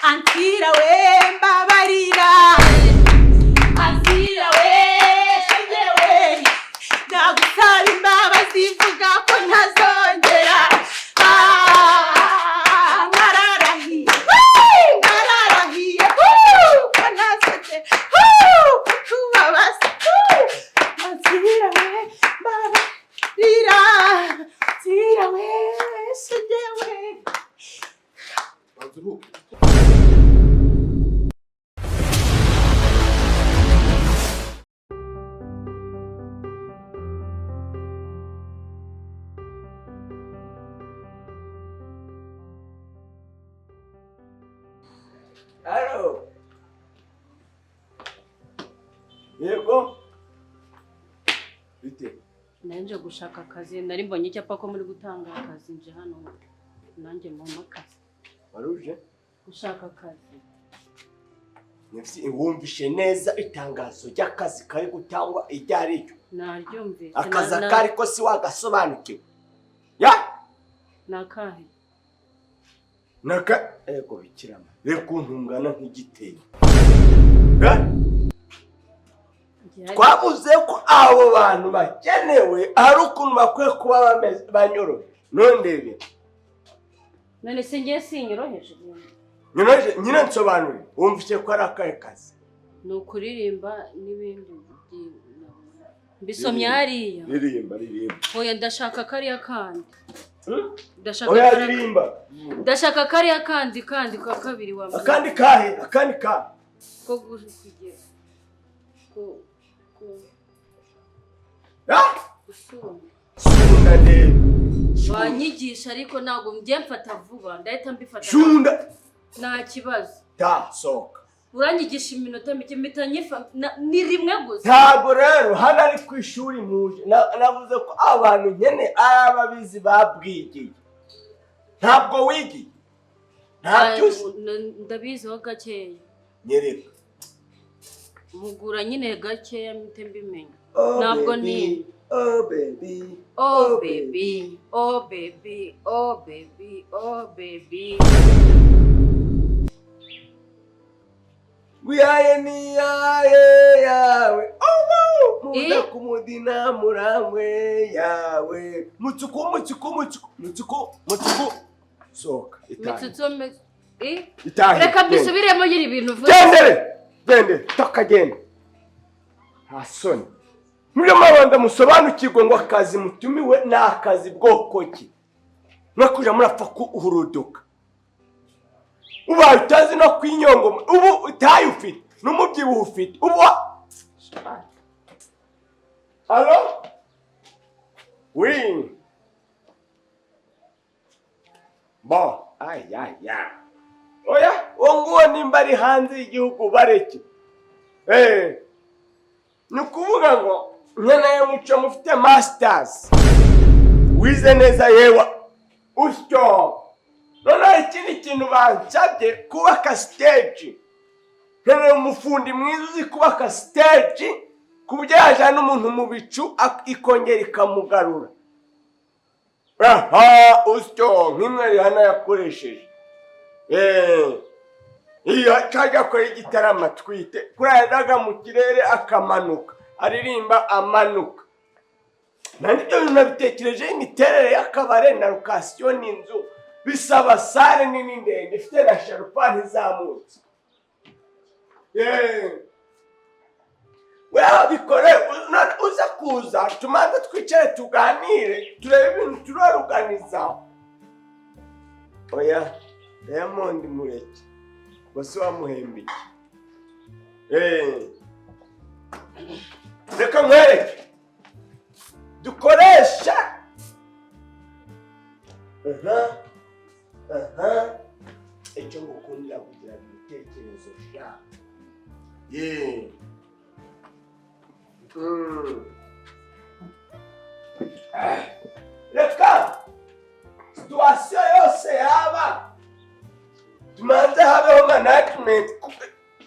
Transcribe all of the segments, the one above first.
Ansira we, mbabarira. Ansira we, shenge we, ndagusaba imbabazi, vuga ko ntazongera. Ah, nkararahiye, nkararahiye ko ntazongera kukubabaza. Ansira we, mbabarira. Ansira we, shenge we. Banza uruhuke. Halo. Yego. Bite? Nanje gushaka akazi, nari mbonye icyapa ko muri gutanga akazi, nje hano nanjye mumpe akazi. Waruje? Gushaka akazi. Nefsi, wumvishe neza itangazo ry'akazi kari gutangwa iryo ari ryo? Naryumvise. Akazi akari ko si wagasobanukiwe. Ya? Ni akahe? Naka ego bikirama. Reka untungana nk'igiteye. Ya? Twavuze ko abo bantu bakenewe ari ukuntu bakwiye kuba bameze banyoroheje. Nondebe. None se ngiye sinyoroheje? Nyine nyine nsobanure. Wumvishe ko ari akahe kazi? Ni ukuririmba n'ibindi mbisomye hariya. Ririmba, ririmba. Oya, ndashaka kariya kandi. Hmm? Ndashaka Oya, ririmba. Ndashaka kariya kandi ka kabiri wa Akandi kahe? Akandi kahe? Ko kugira ko Ah! gusumba. Sunda ndebe. Wanyigisha, ariko ntabwo ngiye mfata vuba, ndahita mbifata. Shunda. Nta kibazo. Ta soka. Uranyigisha iminota mike mpita ni rimwe gusa. Ntabwo rero hano ari ku ishuri muje. Navuze ko abantu nyene ari ababizi babwigiye. Ntabwo wigiye. Ntabyo uzi. Ndabiziho gakeya. Nyereka. Mugura nyine gakeya mpite mbimenya. Oh, Ntabwo baby. ni Oh baby. Oh baby, oh baby, oh baby, oh baby. Wiyaye niyaye yawe. Oh, muza Eh? kumudina muramwe yawe. Mutsuku, mutsuku, mutsuku, mutsuku, mutsuku. Soka. Itahe. Mitsutsu eh? Itahe. Reka mbisubiremo nyiri ibintu uvuze. Gendere! Gende, toka genda. Nta soni. Mujye murabanza musobanukirwe ngo akazi mutumiwe ni akazi bwoko ki. Mwakuja murapfa kuhuruduka. Ubaye utazi no kwinyongo, ubu utayi ufite, n'umubyibuho ufite. Ubu Allo? Oui. Bon, ay ay ay. Oya, uwo nguwo nimba ari hanze y'igihugu bareke. Ni ukuvuga ngo nkeneye muco mufite masters. Wize neza yewa. Utyo. Noneho ikindi kintu bansabye, kubaka stage. Nkeneye umufundi mwiza uzi kubaka stage ku buryo yajyana umuntu mu bicu ikongera ikamugarura. Aha, utyo nk'imwe Rihanna yakoresheje. Iyo cyajya akora igitaramo atwite, kuri yajyaga mu kirere akamanuka, aririmba amanuka. Nandi ibyo bintu nabitekerejeho, imiterere y'akabare na location n'inzu bisaba salle nini ndende ifite na sharupani izamutse. Wewe bikore, none uza kuza tumanze twicare tuganire turebe ibintu turoruganiza. Oya, Diamond mureke. Bose wamuhemba iki? Reka nkwereke. Dukoresha. Aha. Aha. Icyo ngukundira kugira ibitekerezo sha. Yeah. Reka situation yose yaba tumanze habeho management.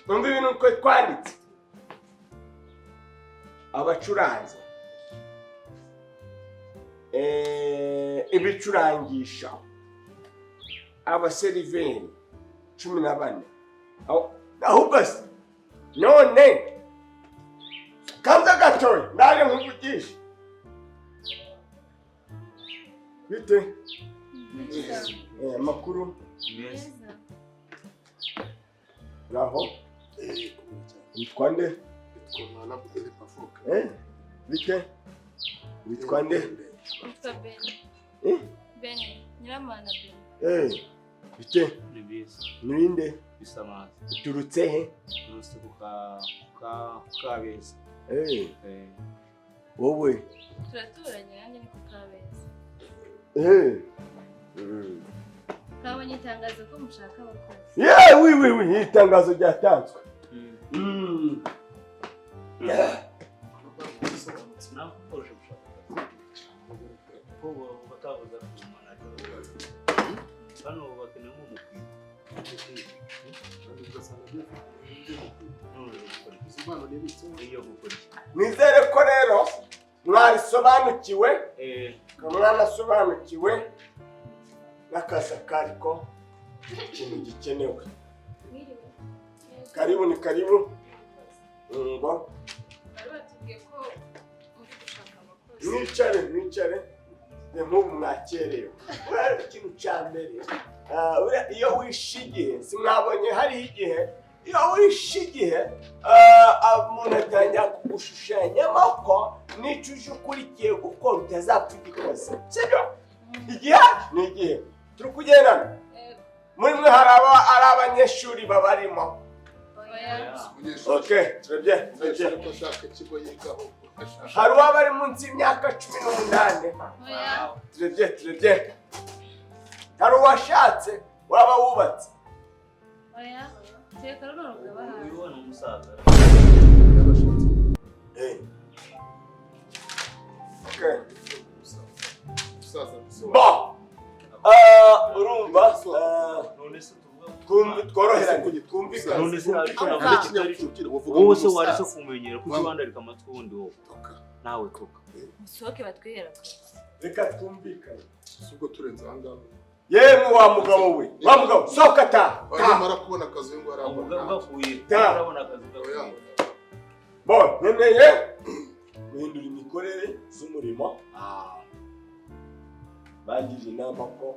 Numva ibintu uko twanditse, abacuranzi, ibicurangisha, abaseriveri, 14. Ahubwo se none kanza gatoya ndaje nkuvugishe. Bite? Amakuru naho witwa nde? Bite? Witwa nde? Witwa Beni. Beni, Nyiramana Beni. Bite? Ni byiza. Ninde? Bisamaza. Uturutse he? Uturutse ku Kabeza. Wowe? Turaturanye, nanjye ni ku Kabeza. Twabonye itangazo ko mushaka abakozi. Yeah, oui, oui, oui, itangazo ryatanzwe. Nizere ko rero mwarisobanukiwe, mwanasobanukiwe n'akazi kariko ikintu gikenewe. Karibu ni karibu. Ngo mwicare mwicare, nk'ubu mwakerewe. Uriya ikintu cya mbere, iyo wishe igihe, simwabonye hariho igihe, iyo wishe igihe umuntu atangira kugushushanyamo ko n'icyo uje ukurikiye gukora utazapfa ugikoze, sibyo? Igihe ni igihe turi kugendana. Muri mwe hari ari abanyeshuri babarimo. Okay, turabye. Hari uwaba ari munsi y'imyaka 18. Turabye. Hari uwashatse waba wubatse. Oya, teka runo rugaba hanze. Okay. Bon. Urumva tworoheranye twumvikane. Wowe se warese kumenyera kuki wandarika amatwi wundi wowe nawe toka musohoke batwihera akazi. Reka twumvikane. Ubwo turenze aha ngaha. Yemwe wa mugabo we, wa mugabo sohoka ta. Nyamara kubona akazi ngo arabona. Urabona akazi gakuye. Bon, nkeneye guhindura imikorere z'umurimo. Bangiriye inama ko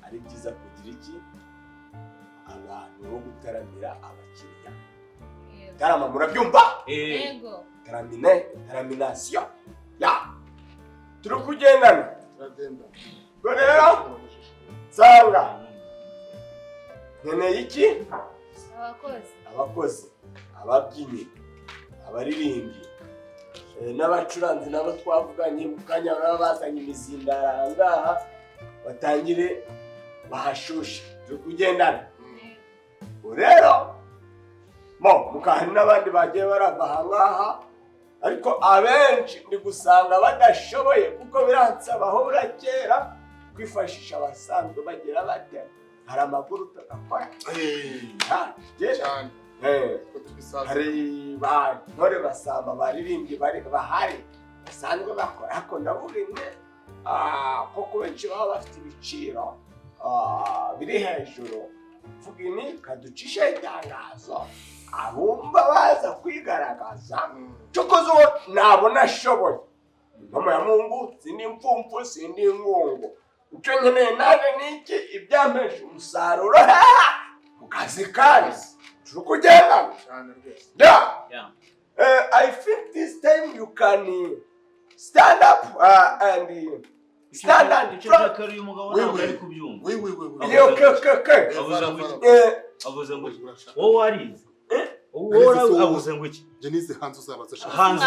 ari byiza kugira iki abantu bo gutaramira abakiriya. Tarama murabyumva? Yego. Taramine, taramination. Ya. Turi kugendana. Turagenda. Rero sanga nkeneye iki? Abakozi. Abakozi, ababyinnyi, abaririmbyi, n'abacuranzi nabo twavuganye mu kanya baba bazanye imizindaro aha ngaha batangire bahashushe. Turi kugendana. Rero mo mukahari n'abandi bagiye barava aha ngaha, ariko abenshi ndi gusanga badashoboye kuko biransaba aho burakera kwifashisha abasanzwe bagira bate hari amakuru tugakora. Hari ba ntore basamba baririmbyi bari bahari basanzwe bakora, ariko ndavuga imwe kuko benshi baba bafite ibiciro biri hejuru. Vuga ini kaducisha itangazo abumva baza kwigaragaza cyokoze uwo nabona ashoboye. Mama ya Mungu, sindi mfumfu sindi ngungu, icyo nkeneye naje ni iki? Ibyampesha umusaruro mu kazi kandi turi kugendana. I think this time you can stand up and stand and front. Okay. Avuze ngo wowe warize. Wowe avuze ngo iki? Jenize hanze uzabaza shaka. Hanze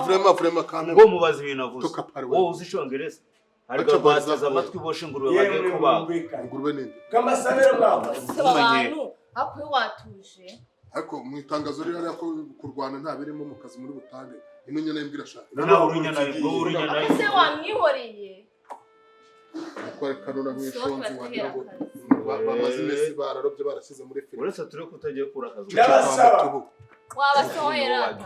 vraiment kandi ngo mubaze ibintu avuze. Wowe uzi icyongereza? Ariko bateze amatwi boshe ingurube bagiye kubaga. Ingurube ninde? Kamasabero mwabo. Abantu akwe watuje. Ariko mu itangazo riri hariya ko kurwana nta birimo mu kazi muri butange. Ino nyana imbwira shaka. Nawe urunyana urunyana. Ese wamwihoreye? Twari kanura nk'ishonzi wagira ngo bamaze iminsi bararobye barashyize muri firigo. Uretse ture kutagiye kura akazi. Ndabasaba. Wabasohora.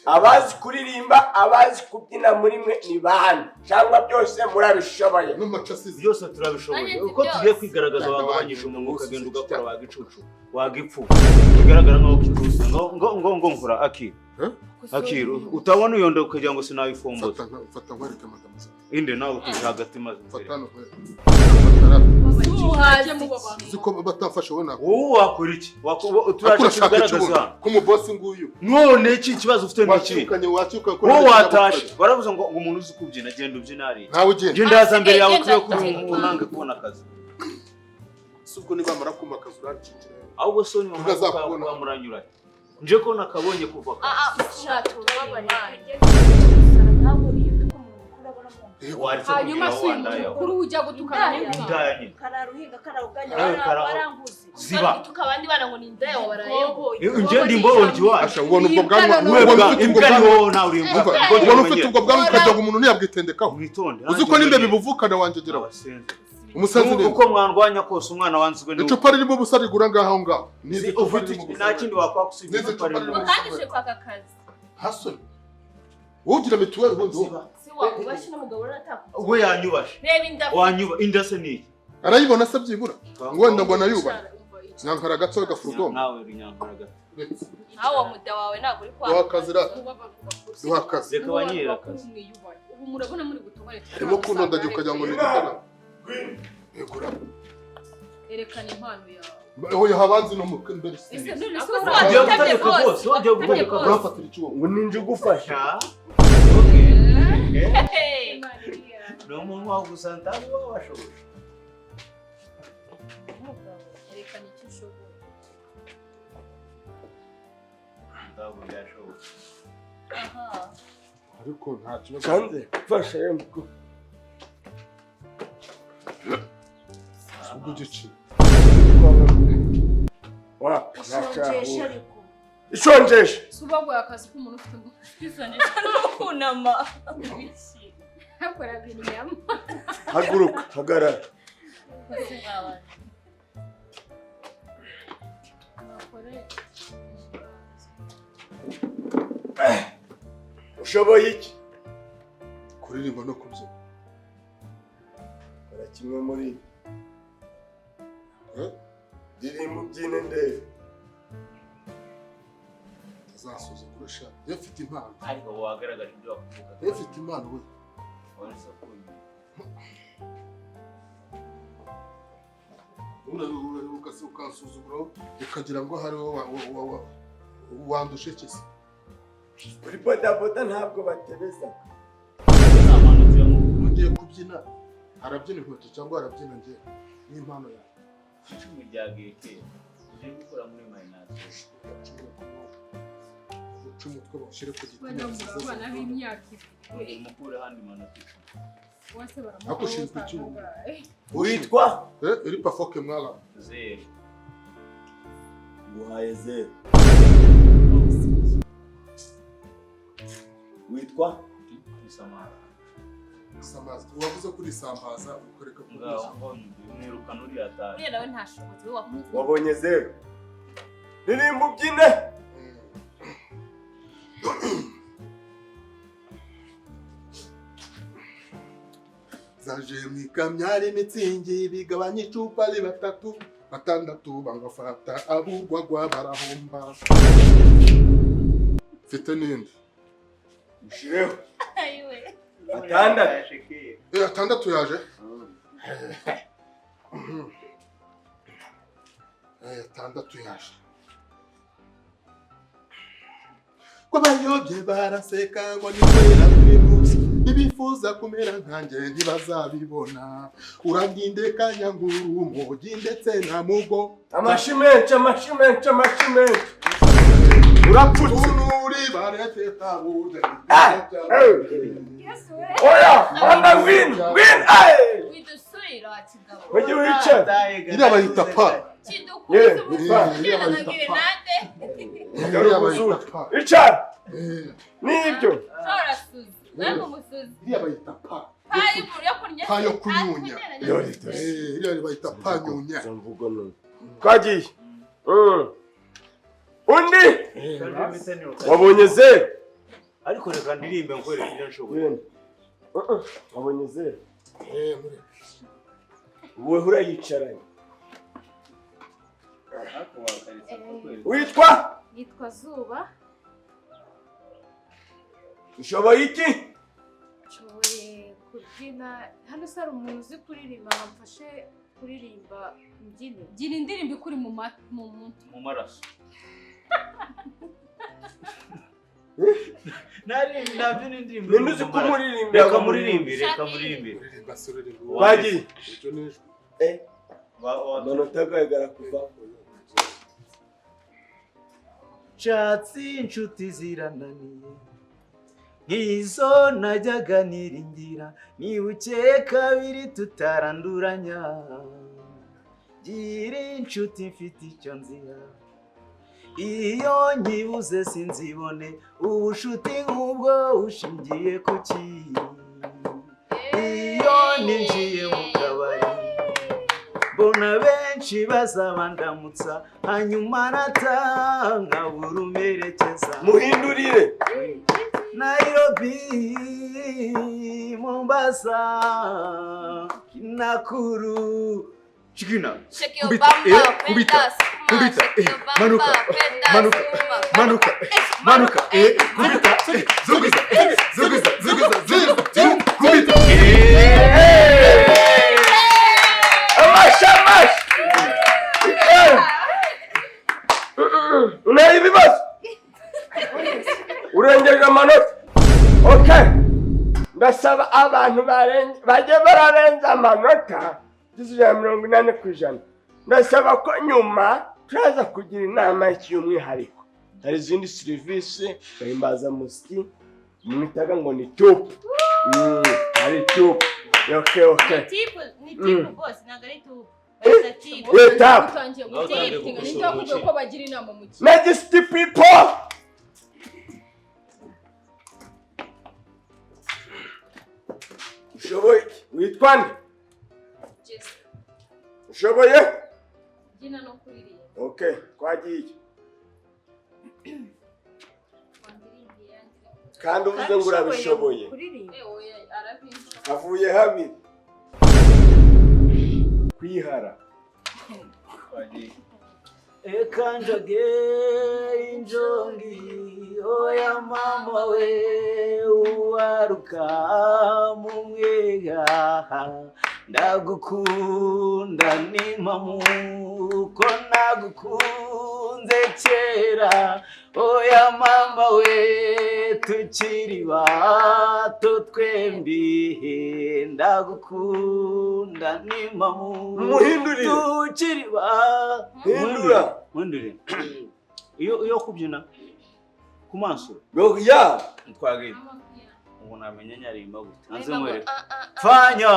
Abazi kuririmba, abazi kubyina muri mwe ni bande? Cyangwa byose murabishoboye? N'amacasizi. Byose turabishoboye. Nanjye nzi Uko tugiye byose. kwigaragaza, wagabanyije Wagenda umunwa ukagenda usize. ugakora, wagicucu wagipfu bigaragara nkaho kituzi ngo ngo ngo ngo nkora akira. Eh? Akira utabona uyonda ukagira ngo sinabifomboza. Fata fata nkwereke, madamuze. Inde nawe ukije hagati maze. Fata hano nkwereke. Fata rata. Umuhazi. Uzi ko batamfashe wowe nakora. Wowe wakora iki? Turaje Ariko urashaka tubigaragaza ikibuno hano. ko umubosi nguyu. None iki kibazo ufite ni iki? Wakirukanye, wakirukanye ko Wowe nta watashe kinyabupfura. Baravuze ngo umuntu uzi kubyina, genda ubyina hariya. Ntawe ugenda. Genda haza mbere yawe. Genda, Tube kuri genda. unange kubona akazi. Si ubwo nibamara kumakaza uranshikira. Ahubwo so ni Ntazakubona. kuba muranyura nje ko nakabonye kuva kare. Nawe iyo utuka umuntu mukuru abona mu Waretse Hanyuma kugira si uyu wandaya. muntu mukuru ujya gutukana n'umwana? Indaya nyine. Kararuhinga karawuganya. Nawe Waranguze. Ziba. Gutuka abandi bana ngo ni indaya wabarayeho. Nje ndi imbobo iwacu. Asha, ubona ubwo bwanwa, Wewe ubona bwa ufite ubwo imbwa ni bwanwa. wowe nawe uri imbwa. Umva, Ngo ubona njye ufite ubwo bwanwa ukagira ngo umuntu ntiyabwitendekaho. Mwitonde. Uzi ko n'imbe bibuvukana wanjye geraho. Umusazi ni Uko mwarwanya kose umwana wanzwe ni icupa ririmo ubusa rigura ngaho ngaho. Nizi icupa ufite ririmo ubusa. nta kindi wakwaka usibye Nizi icupa icupa ririmo ririmo ubusa. Kandi uje kwaka akazi. Hasoni. Wowe ugira mituweli ubundi wowe. Si wakubashe n'umugabo uratakubye. We yanyubashe. Reba inda. Wanyuba inda se ni iki? Arayibona se byibura? Ngo wenda ngo anayubahe. Nyankara gato gafurudomo. Nawe uri nyankara gato. Aho uwo muda wawe ntabwo uri Duha kwaka. akazi rata. Duha akazi. Reka banyere akazi. Ubu murabona muri gutunganya. Harimo kuntondagira ukagira ngo ni igitana. Yegura. Erekana impano yawe. Oya, habanzi no mu mbere. Ese none se Ako ura- Ugiye Wagutabye gutegeka bose, bose, ugiye wagutabye gutegeka bose. bose. Urafatira icyuma. Ngo ninje ugufasha. Okay. Hey. Imana iriya. Ni umuntu wagusa ntabi wabashoboye. Erekana icyo ushoboye. Ntabwo byashoboka. Aha. Ariko nta kibazo. Kanze mfasha yemwe. Ubwo ugici. Wapi? Ishonjesha ariko. Ishonjesha. Si ubaguye akazi k'umuntu ufite Kwisonjesha no kunama. Hakora ibintu. Haguruka, hagarara. Kose mwabana. Bakore. Ushoboye iki? Kuririmba no kubyina. Kora kimwe muri ibi. Eh? Ririmba ubyine ndebe. Tazasuzugura sha. Iyo mfite impano. Ariko wagaragaje ibyo wakuvuga. Iyo mfite impano we. Waretse kunywa. Ukansuzugura ukagira ngo hariho wandushe iki se? Kuri bodaboda ntabwo batebeza. Amanutse mu Ugiye kubyina, arabyina inkweto cyangwa arabyina njye n'impano yawe? Icumi rya geke. Ugiye gukora muri mayinasi. Uca umutwe bawushyire ku giti. Bana abana b'imyaka 2. Mukure handi manota 10. Bose Ariko ushinzwe iki ubu? Witwa? Eh, iri pafoke mwala. Zeru. Nguhaye zeru. Witwa? Isamara. Isambaza. Wavuze kuri isambaza ukareka Ngaho kuvuza. ngo mwirukana uriya ataje. Uriya nawe ntashobotse we wakunze. Wabonye zeru. Ririmba ubyine. Zaje mu ikamyo ari mitsingi bigabanya icupa ari batatu batandatu bangafata abugwagwa barahomba. Mfite n'indi. Ushireho. Ayiwe. 6. Eh, 6 yaje. Eh, 6 yaje. Ko bayobye baraseka ngo ni kwera primus, ntibifuza kumera nkanjye ntibazabibona. Urandinde kanyanguru umugi ndetse na mugo. Amashi menshi, amashi menshi, amashi menshi. Urapfutse. Unuri bareteta bude. Oya, mana win, win, ay! Widusurira wa kigabo. Ujye wicara. Iriya bayita pa. Kidukubise Yeah, ubusa yeah, ugenda nka gerenade. Iriya bayita pa. Icara. Eh, Nibyo. Ushobora suzi. Wewe umusuzi. iriya bayita pa. Pa y'umuntu yo kunya. Pa yo kunyunya. Yori, Eh, iriya bayita pa nyunya. Twagiye. Undi wabonye zeru. Ariko reka ndirimbe nkwereke ibyo nshoboye. Genda. Wabonye zero. Wowe urayicaranye. Witwa? Nitwa Zuba. Ushoboye iki? Nshoboye kubyina. Hano se hari umuntu uzi kuririmba ngo amfashe kuririmba mbyine? Gira indirimbo ikuri mu mutwe. Mu maraso. Nari nabyo ni indirimbo. Ninde uzi kumuririmbira? Reka muririmbire, reka muririmbire. Uririmba se uririmba. Bagiye. Iryo ni ijwi. Amanota agaragara kuva. Nshatse inshuti zirananiye nk'izo najyaga niringira, nibukeye kabiri tutaranduranya. Gira inshuti mfite icyo nzira, iyo nyibuze sinzibone. Ubushuti nk'ubwo ushingiye ku ki? Iyo ninjiye mu kabari mbona benshi bazabandamutsa, hanyuma natanga buri umerekeza. Muhindurire. Nairobi, Mombasa, Nakuru. Chikina. Shake your Kubita, bamba, kubita, kwenda sukuma, kubita, shake your bamba, manuka, kwenda manuka, sukuma, manuka, manuka, kubita, zunguza, zunguza, zunguza, zunguza, kubita. Amashi amashi. Unari ibibazo. Urengeje amanota. Okay. Ndasaba abantu bajye bararenza amanota 180%. Ndasaba ko nyuma turaza kugira inama y'umwihariko. Hari izindi serivisi bahimbaza musiki mwitaga ngo ni tupu. Hari tupu. Okay, okay. Tipu, ni tipu boss, ntabwo ari tupu. Bayita tipu. Wait up. Utangiye Ngaho utangiye gutitinga. gukosora Ninde wakubwiye umuceri. ko bagira inama mu kigo? Next people. Ushoboye iki? Witwa nde? Jessica. Ushoboye? Kubyina no kuririmba. Okay, twagiye. Wandirimbiye ya ndirimbo. Kandi uvuze ngo urabishoboye. Kuririmba. Oya, arabinjira. Avuye habi. Kwihara. Ekanjage injongi oya mama we uwaruka mu mwega, ndagukunda ni mamu ko nagukunze kera, oya mama we tukiri bato twembi, ndagukunda ni mamu Muhindurire. tukiri bato. Hindura. Muhindurire. Iyo kubyina ku maso Ya. twagiye ubu namenya nyarimba gute hanze Aririmba ngo, nkwereke. ah, ah, ah. Fanya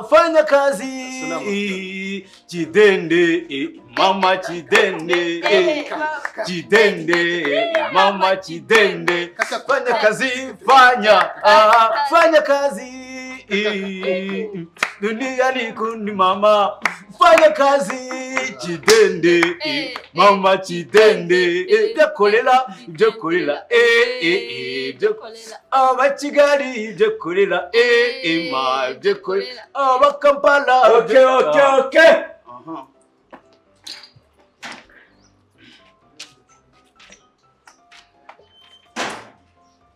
fanya kazi kidende mama kidende kidende mama kidende, fanya kazi fanya fanya kazi dunia ni kundi mama, fanya kazi kidende mama kidende, ibyo korera ibyo korera ibyo aba Kigali ibyo korera ma ibyo korera aba Kampala. Okay, okay, okay. Aha.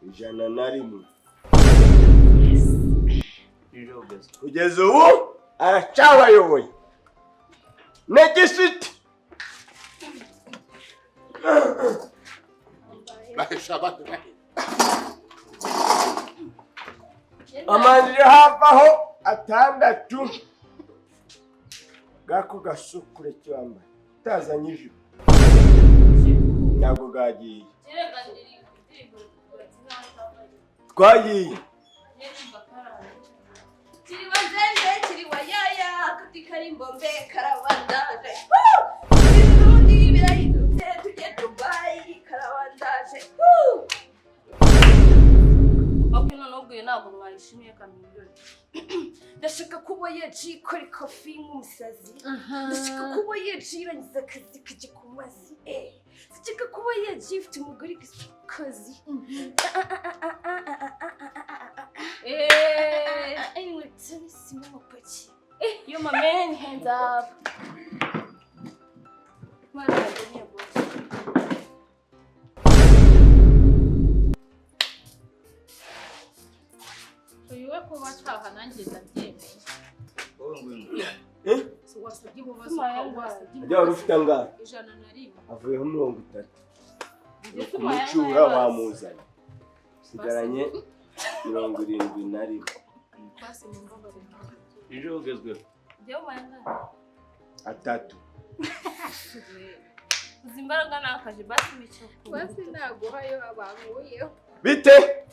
101. Nijoro ugeze. Kugeza ubu aracyabayoboye. Next. Bahesha bahe bahe. Amanjire havaho 6. Gako gasukure cyambaye. Utazanye ijipo. Ntabwo gagiye. Kereka indirimbo babyina batambaye. Twagiye. Ndirimba karahari. Kiriwa nzenze, kiriwa yaya, katika rimbombe karabandaje. Ibirundi birahindutse, tujye Dubai karabandaje. Okay, noneho ubwo iyo ntabwo mwayishimiye kamiliyoni. Ndashaka kuba yeji ikora ikofi nk'umusazi. Ndashaka kuba yeji irangiza akazi kajya ku mazi. Sinshaka kuba yagiye ufite umugore kazi. Anyway, simwe mapaki. You my man, hands up. Mwana wanjye boss. Uyu we kuba ataha nanjye ndabyemeye. Wowe ngwino. Wasabye imbabazi wasabye Ajya wari ufite angahe? 101. Avuyeho 30. Kumucyura wamuzanye. Sigaranye 71. Basi mumbabarire. Ejo ugezweho. Njyewe umayangana. 3. Uzi imbaraga nakaje basi mico. Basi naguhayo abankuyeho. Bite?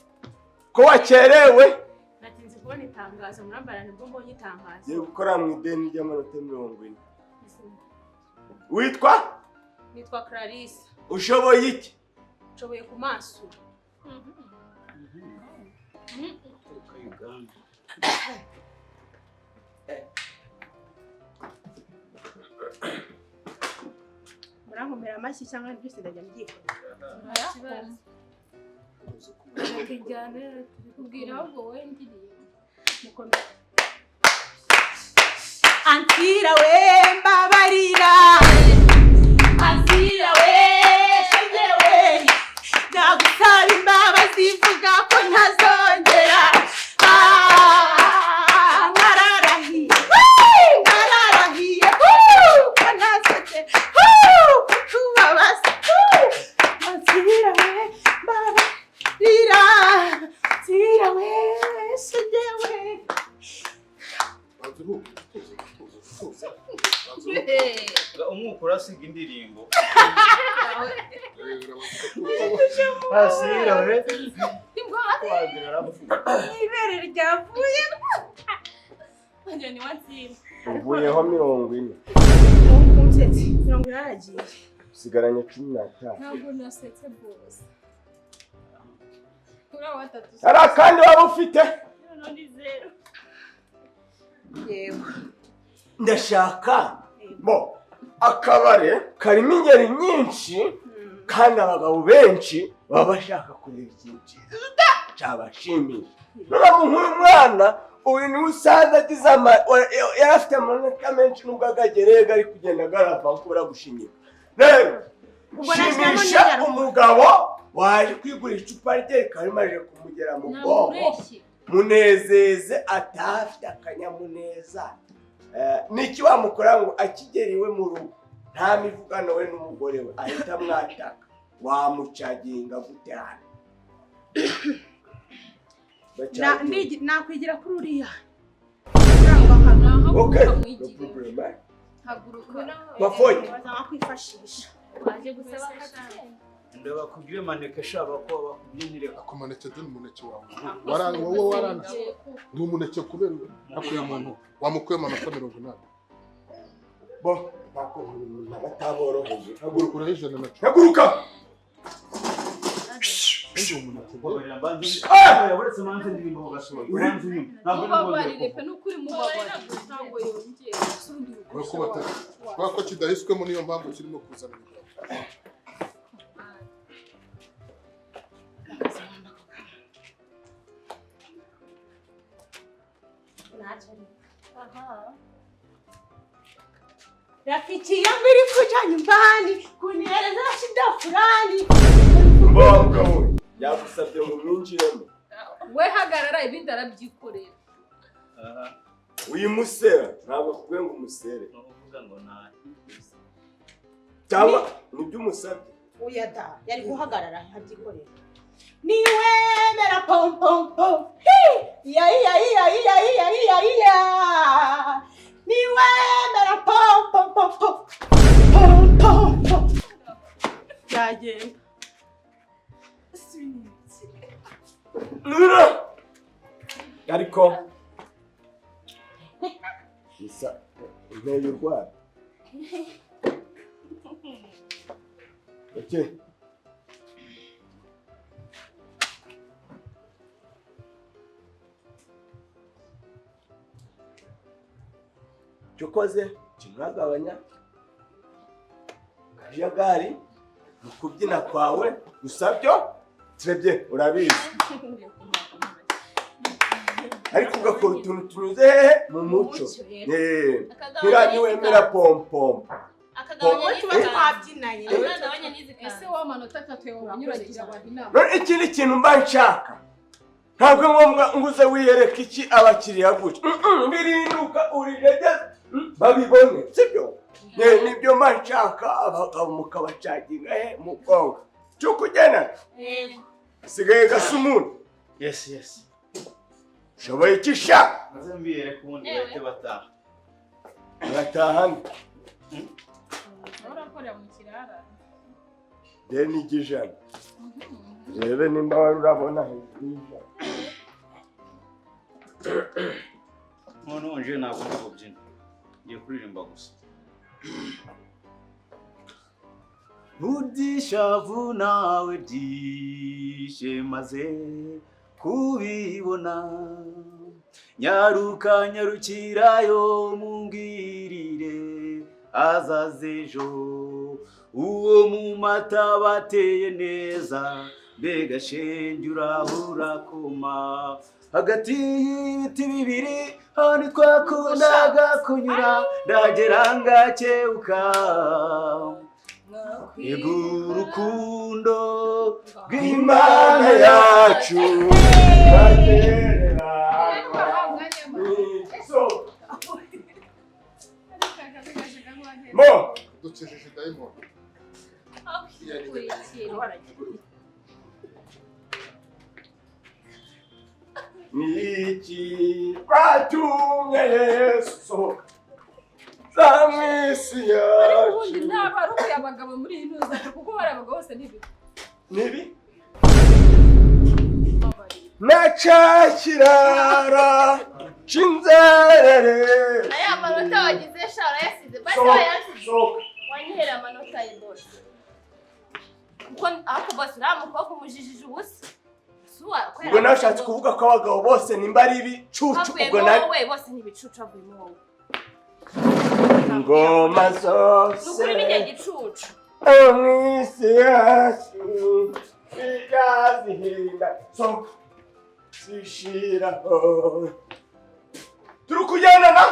Ko wakerewe? Natinze kubona itangazo murambara nibwo mbonye itangazo. Ngiye gukora mu ideni ry'amanota 40. Witwa? Nitwa Clarisse. Ushoboye iki? Nshoboye kumasura. Uganda. Murankomera amashyi cyangwa byose ndajya mbyikorera. Kijyane Ubwira ahubwo wowe ndiriye. Mukomere. Antira we mbabarira. Antira we shenge we. Ndagusaba imbabazi mvuga ko ntazongera. Ah, nkararahiye. Nkararahiye. Ko ntazongera. Kukubabaza. Antira we mbabarira. Antira we shenge we. Umwuka urasiga indirimbo. Asira we. Wagira arapfuye. Ibere ryavuye. Njye ni wansimba. Uvuyeho 40. Unsetse 40 aragiye. Sigaranye 15. Ntabwo nasetse bose. Uri watatu. Hari akandi waba ufite? Noneho ni zero. Yego. Ndashaka bo akabare karimo ingeri nyinshi kandi abagabo benshi baba bashaka kureba ikintu cyiza cyabashimisha. Noneho nk'uyu mwana uyu niwe usanze agize yari afite amanota menshi nubwo agagereye ari kugenda agarava kubera gushinyika. Rero shimisha umugabo waje kwigura icupa rye rikaba rimaze kumugera mu bwonko, munezeze atafite akanyamuneza. Niki wamukora ngo akigera iwe mu rugo nta mivugano we n'umugore we ahita amwataka, wamucaginga gute hano? Nakwigira kuri uriya. Okay, no problem. Haguruka. Mafoyi. Bazakwifashisha. Waje gusaba akazi. Ndaba kubwire maneke shaba ko bakubyinire. Akumaneke dore umuneke wawe. Wowe waranze. Ni umuneke kubera akuye muntu wamukuye amanota 80. Bo nako bataboroheje. Haguruka urahe 110. Haguruka. Uretse manze ndirimbo gashoboye. Uranze nyuma. Ntabwo Mubabarire pe nukuri mubabarire ntabwo yongera. Kubera ko kidahiswemo niyo mpamvu kirimo kuzana imigabo. Rafiki yangu ilikuja nyumbani kunieleza shida fulani. Mbongo we yagusabye ngo mwinjiremo. We hagarara ibindi arabyikorera. Uyu musera ntabwo akubwiye ngo umusere. Uvuga ngo nta cyangwa nibyo umusabye. Oya da yari guhagarara abyikorera. Niwemera pom pom pom. Ya ya ya ya ya ya ya. Niwemera pom pom pom pom. Pom pom pom. Yagenda. Ariko isa inteye urwara. Okay. Cyokoze kimwagabanya kajagari Mu kubyina kwawe gusa byo turebye urabizi, ariko ugakora utuntu tunyuze hehe? Mu muco. Ntiriya niwemera pompompo. Akagabanya Tuba n'izi kanzu. twabyinanye. Akagabanya n'izi kanzu. Ese wa manota atatu yawe unyuragira abantu inama? None ikindi kintu mba nshaka, ntabwo ngombwa ngo uze wiyereke iki abakiriya gutya. Birinduka urijegeze babibone, sibyo? Nibyo mba nshaka, abagabo mukabacaginga he? Mu bwonko cyo kugena. Yego. Sigaye gasa umuntu. Yes. Ushoboye iki sha? Maze mbiyereke, ubundi bahite bataha. Batahane. Urakorera mu kirara. Deni ry'ijana, rebe nimba wari urabona hejuru y'ijana. Noneho nje ntabwo ndi kubyina, ngiye kuririmba gusa. Burya ishavu nawe ryishe, maze kubibona, nyaruka nyarukirayo mumbwirire azaze ejo, uwo mu mata bateye neza. Mbega shenge, urahura koma hagati y'ibiti bibiri, ahantu twakundaga kunyura, ndagera ngakeuka. Yego, urukundo rw'Imana yacu bagereranywa. So, mo Dukijije dayimoni. Kurikira. Ni iki batumye Yesu sohoka za mu isi Ariko ubundi yacu? ntabwo ari ukuye abagabo muri iyi ntuzanyo, kuko bari abagabo bose ntibi. Nibi na ca kirara c'inzerere. Aya manota wagize sha, urayasize basi. Sohoka. Wayasize. Sohoka. Wanyihera amanota ye bose, kuko ariko bose uriya mukobwa umujijije ubusa. Ubwo nawe ushatse kuvuga ko abagabo bose nimba ari ibicucu, ubwo Havuyemo na wowe, bose ni ibicucu, havuyemo wowe. Ingoma Ni zose ukuri ni igicucu. mu isi yacu zigazihinda, sohoka zishiraho. Turi kujyana na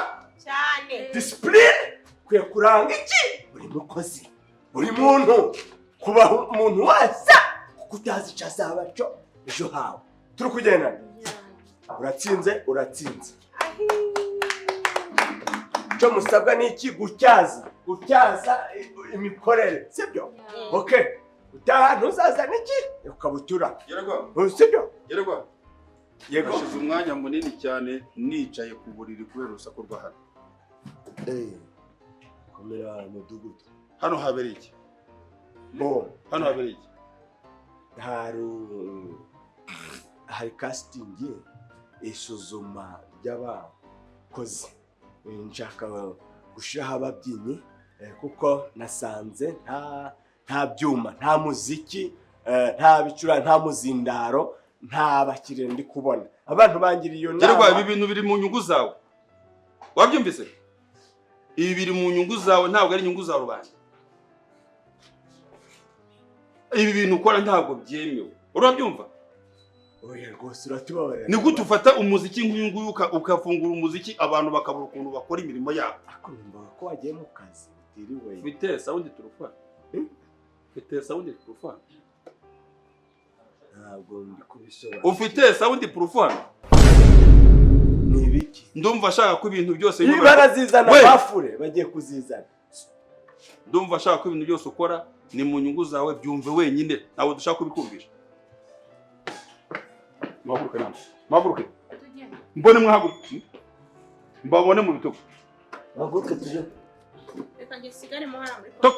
Cyane. Discipline kwiye kuranga iki? Buri mukozi, buri muntu, kubaha umuntu wese, kuko utazi icyo azaba cyo ejo hawe. Turi kugendana. Uratsinze, uratsinze. Icyo musabwa ni iki? Gutyaza imikorere, sibyo? Okay, utaha ntuzazane iki? Ikabutura. Gererwa. Sibyo? Gererwa. Yego. Hashize umwanya munini cyane nicaye ku buriri kubera urusaku rwa hano. Komera, mudugudu. Hano habereye iki? Bo. Hano habereye iki? Hari casting, isuzuma ry'abakozi. Nshaka gushyiraho ababyinnyi, kuko nasanze nta byuma, nta muziki, nta bicura, nta muzindaro, nta bakiriya ndi kubona. Abantu bangiriye iyo Gererwa, nama. ibi bintu biri mu nyungu zawe. Wabyumvise? Ibi biri mu nyungu zawe, ntabwo ari inyungu za rubanda. Ibi bintu ukora ntabwo byemewe. Urabyumva? Oya rwose, uratubabarira. Ni gute ufata umuziki nk'uyu nguyu ukafungura umuziki, abantu bakabura ukuntu bakora imirimo yabo? Ariko numva ko wagiye mu kazi utiriwe. Ufite sound proof? Ufite sound proof? Ntabwo ndi kubisobanura. Ufite sound proof hano? Ni ibiki? Ndumva ashaka ko ibintu byose Niba barazizana. We! Bafure bagiye kuzizana. Ndumva ashaka ko ibintu byose ukora ni mu nyungu zawe, byumve wenyine, ntabwo dushaka kubikumvisha. Muhaguruke namwe, muhaguruke mbone, mwahaguruke mbabone mu bitugu. Bahaguruke tujye. Reka njye nsigaremo hariya muri Tok.